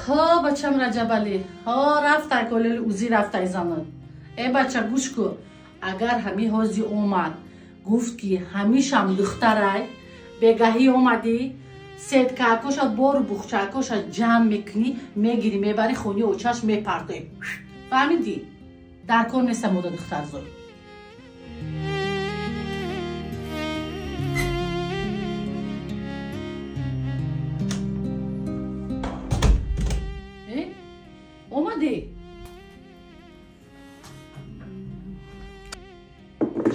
Ҳо бачам Раҷабалӣ, ҳо рафтай колели узи рафтай занад. Э бача гӯш ку, агар ҳами ҳози омад гуфт ки ҳамишам духтарай, бегаҳӣ омадӣ, сеткаакоша бору бухчаакоша ҷамъ мекунӣ, мегирӣ мебарӣ хони очаш мепартоӣ. Фаҳмидӣ? Дар кор неста мода духтарзой. Омадӣ?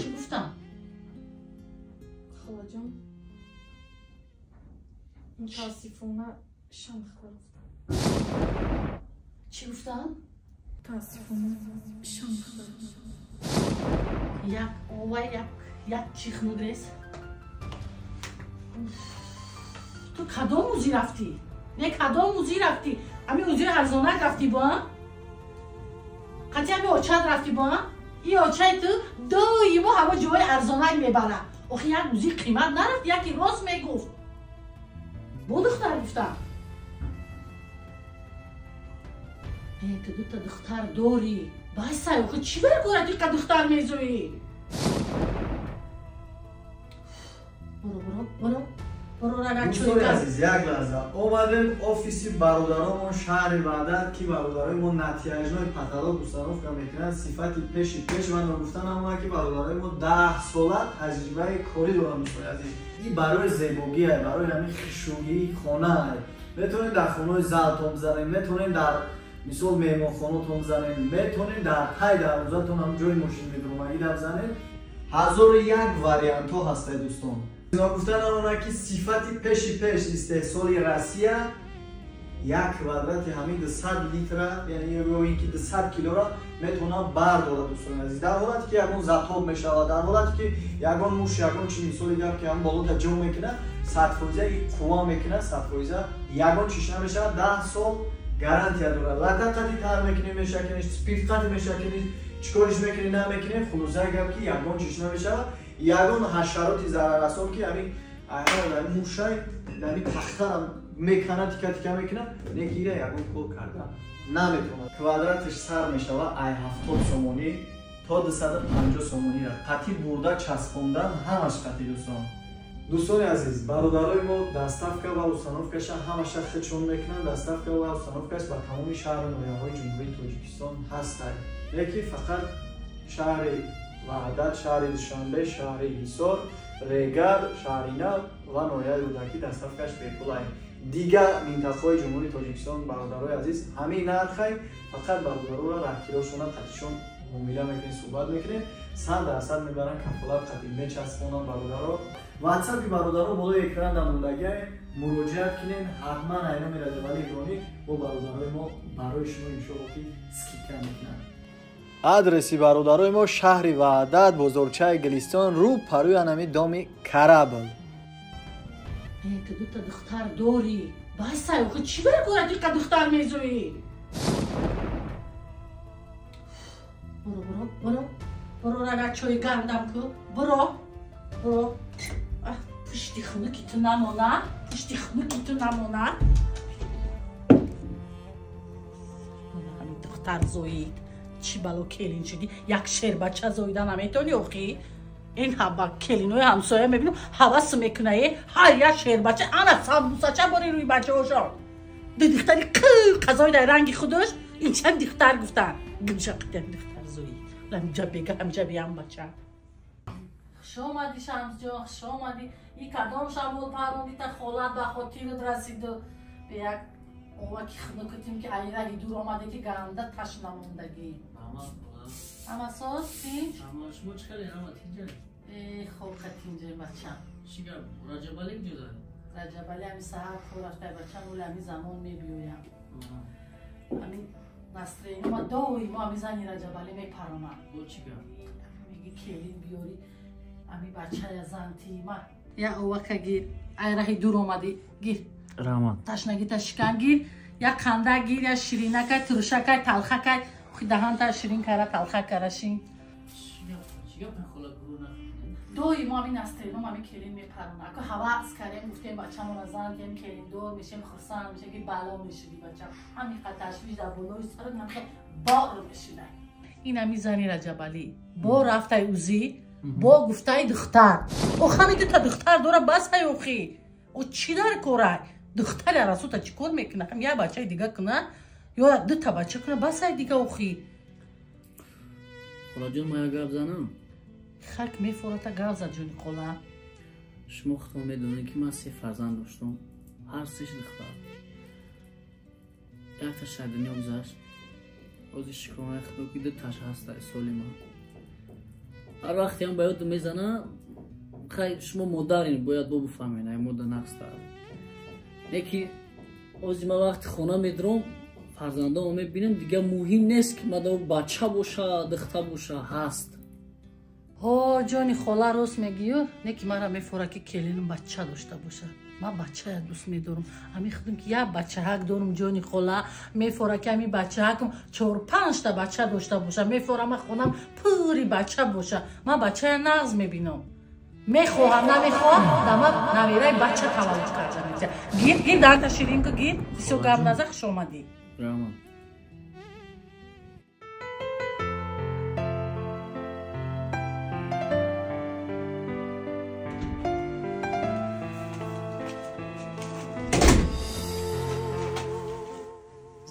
Чӣ гуфтам? Холаҷон, мутаассифона шамхта гуфтам. Чӣ гуфтам? Мутаассифона шамхта. Як ова як чихнудрес. Ту кадом узӣ рафтӣ? Не кадом узӣ рафтӣ? Ами узии арзонак рафтӣ бо? Қатъи ами очат рафтӣ бо? И очаи ту доимо ҳама ҷои арзонак мебара. Охи як узии қимат нарафт, яке рост мегуфт. Бо духтар гуфтам. Э, ту дута духтар дорӣ. Басай, охи чӣ баркора ту иқа духтар мезоӣ? Буро, буро, буро. Дӯстони азиз, як лаҳза омадем офиси бародаромон шаҳри Ваҳдат, ки бародарои мо натяжной потолок установка мекунанд, сифати пеши пеш. Ва ногуфта намонад, ки бародарои мо 10 сола таҷрибаи корӣ доранд. Дӯстони азиз, ин барои зебогие, барои ҳамин хушрӯгии хонаа. Метавонед дар хонаҳои залтон бизанед, метавонед дар мисол меҳмонхонатон бизанед, метавонед дар тай дарвозатон ҳам ҷои мошин медромагида бизанед. 1001 вариантҳо ҳастанд дӯстон. Ногуфта намонад, ки сифати пеши пеш истеҳсоли Россия, як квадрати ҳамин 200 литра, яъне ё ин ки 200 килора метавонад бардорад. Дӯстони азиз, дар ҳолате ки ягон затоб мешавад, дар ҳолате ки ягон муш, ягон чи мисоли гап ки ҳам болода ҷо мекунад, 100% қувва мекунад, 100% ягон чиш намешавад. 10 сол гарантия дорад. Лата қати тар мекунем, мешакунеш, спирт қати мешакунеш, чӣ кориш мекунӣ намекунем, хулосаи гап ки ягон чиш намешавад. Ягон ҳашароти зараррасон ки ҳамин мушай ҳамин тахтара мекана, тика тика мекунад, не ки ира ягон кор карда наметавонад. Квадратиш сар мешавад ай 70 сомонӣ то 250 сомонира. Қатӣ бурда часпондан ҳамаш қатӣ дӯстон. Дӯстони азиз, бародарои мо доставка ва установкаша ҳамаша худшон мекунанд. Доставка ва установкаш ба тамоми шаҳру ноҳияҳои Ҷумҳурии Тоҷикистон ҳастанд, лекин фақат шаҳри Ваҳдат, шаҳри Душанбе, шаҳри Ҳисор, Регар, шаҳри Нав ва ноҳияи Рӯдакӣ доставкаш бепулай. Дигар минтақаҳои Ҷумҳурии Тоҷикистон бародарои азиз ҳамин нархай, фақат бародароро раҳкирошона қатишон муомила мекунем, суҳбат мекунем, 100% мебаранд, кафолат қатӣ мечаспонанд бародаро. Ватсапи бародаро болои экран намондагиай, муроҷиат кунед, ҳатман айноми Раҷабалӣ Иброҳимӣ бо бародарои мо барои шумо иншоалло ки скидка мекунанд. Адреси бародарои мо шаҳри Ваҳдат, бозорчаи Гулистон, рӯ парӯи анами доми Карабл. Э, ту дута духтар дорӣ. Басай, охи чӣ баркора ту иқа духтар мезоӣ? Буро, буро, буро. Буро рага чои гарм дам ку. Буро. Буро. Пушти хунуки ту намона, пушти хунуки ту намона. Ҳамин духтар зоид. Чӣ бало келин шудӣ? Як шербача зоида наметавонӣ охи? Ин ҳаба келинои ҳамсоя мебинам, ҳавас мекуна, э, ҳар як шербача, ана самбусача бори рӯи бачаҳошон. Ду духтари қазоида ранги худаш, ин чанд духтар гуфтан. Гимша қитям духтар зоид. Ҳамҷа бега, ҳамҷа биям бача. Хуш омадӣ Шамсҷон, хуш омадӣ. И кадом шамол парондита холат ба хотират расиду бе як ова ки хунукутим ки айраҳи дур омаде ки ганда ташнамондагӣ. Ҳама соз тинҷ? Ҳама шумо чӣ кардед? Ҳама тинҷ? Э, хоб ка тинҷ бачам. Чӣ гап? Раҷабалӣ куҷо дорад? Раҷабалӣ ҳами саҳар кор рафтай бачам, оли ҳами замон мебиёям. Ҳамин настроение ма доимо ҳами зани Раҷабалӣ мепаронад. Бо чӣ гап? Меги келин биёрӣ, ҳами бачая занти ма. Я овака гир, ай раҳи дур омадӣ, гир. Раҳмат. Ташнагита шикан гир, я қанда гир, я ширинакай, турушакай, талхакай. Даҳанта ширин кара, талха кара шин. Чӣ гап? Чӣ гап хола гурӯ нахӯрдед? Доимо ҳамин астреном ҳамин келин мепарона. Ако ҳавас кардем, гуфтем бачамона зан кем, келиндор мешем, хурсанд мешем, ки бало мешиди бачам. Ҳамин қад ташвиш дар болои сарат ҳамхе бор мешидай. Ин ҳами зани Раҷабалӣ бо рафтай узӣ, бо гуфтаи духтар. О ҳами дута духтар дора басай охи. О чӣ дар корай? Духтари арасута чӣ кор мекуна? Ҳам як бачаи дига куна ё дута бача куна басай дига охи. Холаҷон, ман як гап занам? Хак мефората гап зад ҷони хола. Шумо худтон медонед ки ман се фарзанд доштам, ҳар сеш духтар. Якташ дар дунё гузашт. Ҳозир шукронаи худо ки дуташ ҳаста соли ман. Ҳар вақте ҳам ба ёд мезана, хай шумо модарин, бояд бо бифаҳмед, ай мода нақс дорад. Не ки ҳозир ман вақти хона медурам, фарзандонро мебинам, дигар муҳим нест ки мада бача боша, духтар боша, ҳаст. Ҳо ҷони хола рост мегӯю, не ки мара мефора ки келинам бача дошта боша. Ман бачая дӯст медорам. Ҳамин худам ки як бачаҳак дорам ҷони хола, мефора ки ҳамин бачаҳакам 4-5 та бача дошта боша. Мефора ман хонам пури бача боша. Ман бачая нағз мебинам. Мехоҳам, намехоҳам, дама навераи бача таваллуд карда мешавад. Гир, гир, дарта ширинку гир. Бисёр гап наза, хуш омадӣ. Раҳмат.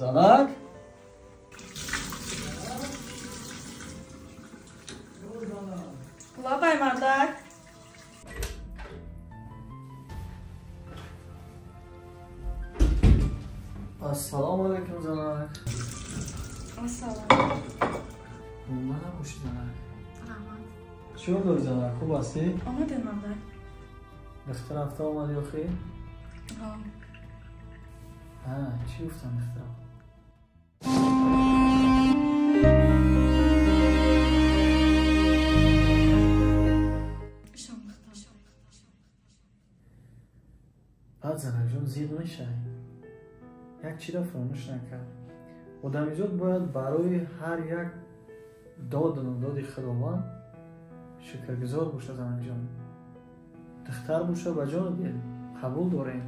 Занак? Лабай, мардак. Ассалому алайкум, занак. Ассалом. Монда набошӣ, занак. Раҳмат. Чӣ ҳол дорӣ, занак? Хуб ҳастӣ? Омадем, мардак. Духтар рафта омадӣ охӣ? Ҳо. Чӣ гуфтам духтарам? Баъд занакҷон зиқ мешавӣ. Як чиро фаромӯш накард. Одамизод бояд барои ҳар як доду нододи Худованд шукргузор бошад, занакҷон. Духтар боша ба ҷону дил қабул дорем.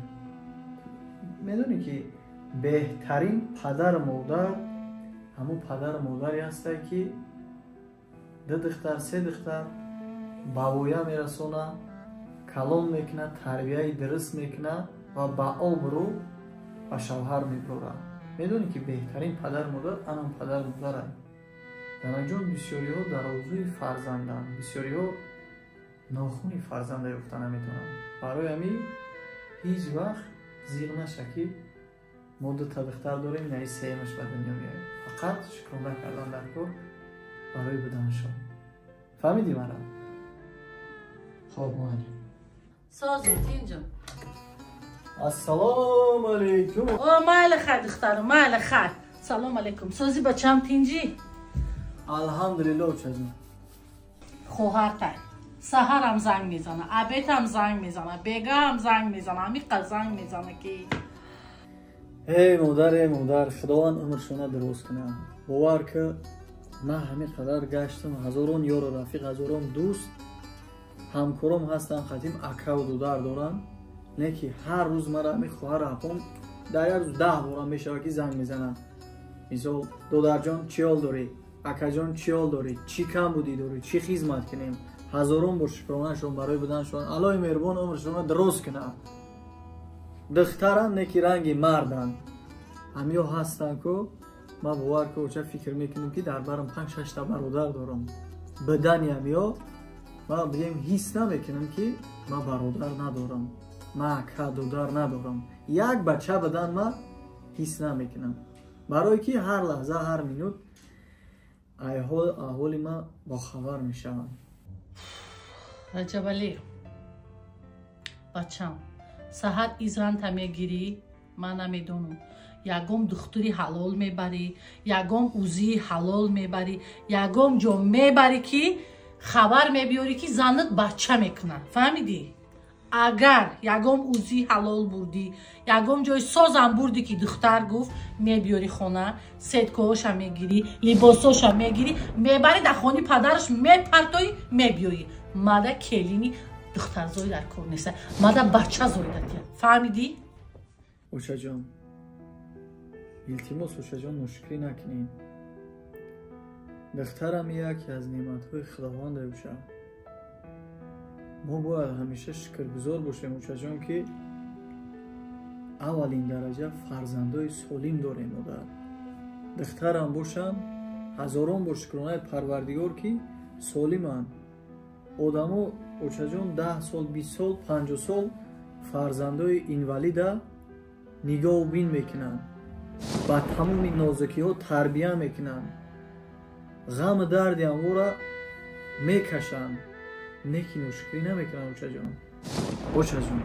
Медонӣ ки беҳтарин падару модар ҳамун падару модаре ҳастанд ки ду духтар, се духтар ба воя мерасонад, калон мекунад, тарбияи дуруст мекунад ва ба обрӯ ба шавҳар мебурад. Медонӣ ки беҳтарин падару модар анам падару модаранд. Занакҷон, бисёриҳо дар орзуи фарзанданд, бисёриҳо нохуни фарзанда ёфта наметавонанд. Барои ҳамин ҳеҷ вақт зиқ наша ки мо дута духтар дорем, наи сеюмаш ба дунё меояд. Фақат шукрона кардан дар кор барои буданашон. Фаҳмидӣ мара? Хоб ман. Созӣ, тинҷам. Ассалому алайкум. О, майли хай, духтарам, майли хай. Салом алайкум. Созӣ бачам, тинҷӣ? Алҳамдулилло, очаҷон. Хоҳартай. Саҳарам занг мезана, абетам занг мезана, бегаам занг мезана, ҳамиқа занг мезана ки. Эй модар, эй модар, Худованд умршона дуруст кунад. Бовар ки ман ҳамин қадар гаштам, ҳазорон ёру рафиқ, ҳазорон дӯст, ҳамкором ҳастанд, қатим акаву дудар доранд. Не ки ҳар рӯз мара ҳамин хоҳару апом дар як рӯз 10 бора мешавад ки занг мезананд. Мисол, додарҷон чӣ ҳол дорӣ? Акаҷон чӣ ҳол дорӣ? Чӣ камбудӣ дорӣ? Чӣ хизмат кунем? Ҳазорон бор шукронашон барои буданашон. Аллоҳи меҳрубон умршонро дуруст кунад. Духтаранд, не ки ранги марданд. Ҳамиё ҳастанд ку ман бовар ку оча фикр мекунем ки дар барам 5-6 та бародар дорам. Бидани ҳамиё ман бигем ҳис намекунам ки ман бародар надорам, ман ака додар надорам. Як бача бидан ман ҳис намекунам. Барое ки ҳар лаҳза, ҳар минут аҳволи ман бохабар мешаванд. Раҷабалӣ, бачам, саҳар изранта мегирӣ, ман намедонам. Ягон духтури ҳалол мебарӣ, ягон узии ҳалол мебарӣ, ягон ҷо мебарӣ ки хабар мебиёрӣ ки занат бача мекунад. Фаҳмидӣ? Агар ягон узии ҳалол бурдӣ, ягон ҷои созам бурдӣ ки духтар гуфт, мебиёрӣ хона, сеткоҳоша мегирӣ, либосоша мегирӣ, мебарӣ дар хони падараш мепартоӣ, мебиёӣ. Мада келини духтарзои дар кор неста, мада бача зоидатия, фаҳмидӣ? Очаҷон, илтимос, очаҷон, ношукрӣ накунед. Духтарам яке аз неъматҳои Худованд бошад. Мо бояд ҳамеша шукргузор бошем, очаҷон, ки аввалин дараҷа фарзандои солим дорем, модар. Духтарам бошанд, ҳазорон бор шукронаи Парвардигор, ки солиманд. Одамо, очаҷон, 10 сол, 20 сол, 50 сол фарзандои инвалида нигоҳу бин мекунанд, ба тамоми нозукиҳо тарбия мекунанд, ғаму дарди амвора мекашанд, неки ношукрӣ намекунанд, очаҷон. Очаҷон,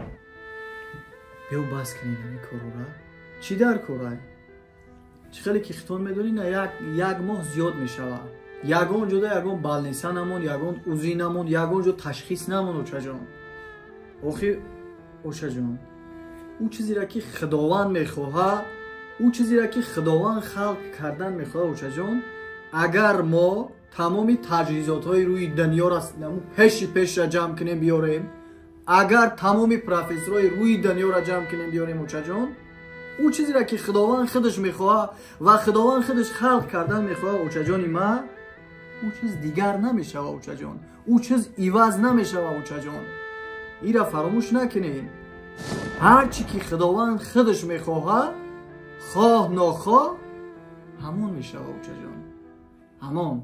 биё бас кунед ҳамин корора. Чӣ дар корай? Чӣ хеле ки хитон медонӣ, на як моҳ зиёд мешавад. Ягон ҷода ягон балниса намон, ягон узи намон, ягон ҷо ташхис намон, очаҷон. Охи, очаҷон, ӯ чизеро ки Худованд мехоҳад, ӯ чизеро ки Худованд халқ кардан мехоҳад, очаҷон, агар мо тамоми таҷҳизотҳои рӯи дунёро пеши пешра ҷамъ кунем биёрем, агар тамоми профессорҳои рӯи дунёро ҷамъ кунем биёрем, очаҷон, ӯ чизеро ки Худованд худаш мехоҳад ва Худованд худаш халқ кардан мехоҳад, очаҷони ман, ӯ чиз дигар намешавад, очаҷон, ӯ чиз иваз намешавад, очаҷон. Ира фаромӯш накунед. Ҳар чӣ ки Худованд худаш мехоҳад, хоҳ нохоҳ, ҳамон мешавад, очаҷон, ҳамон.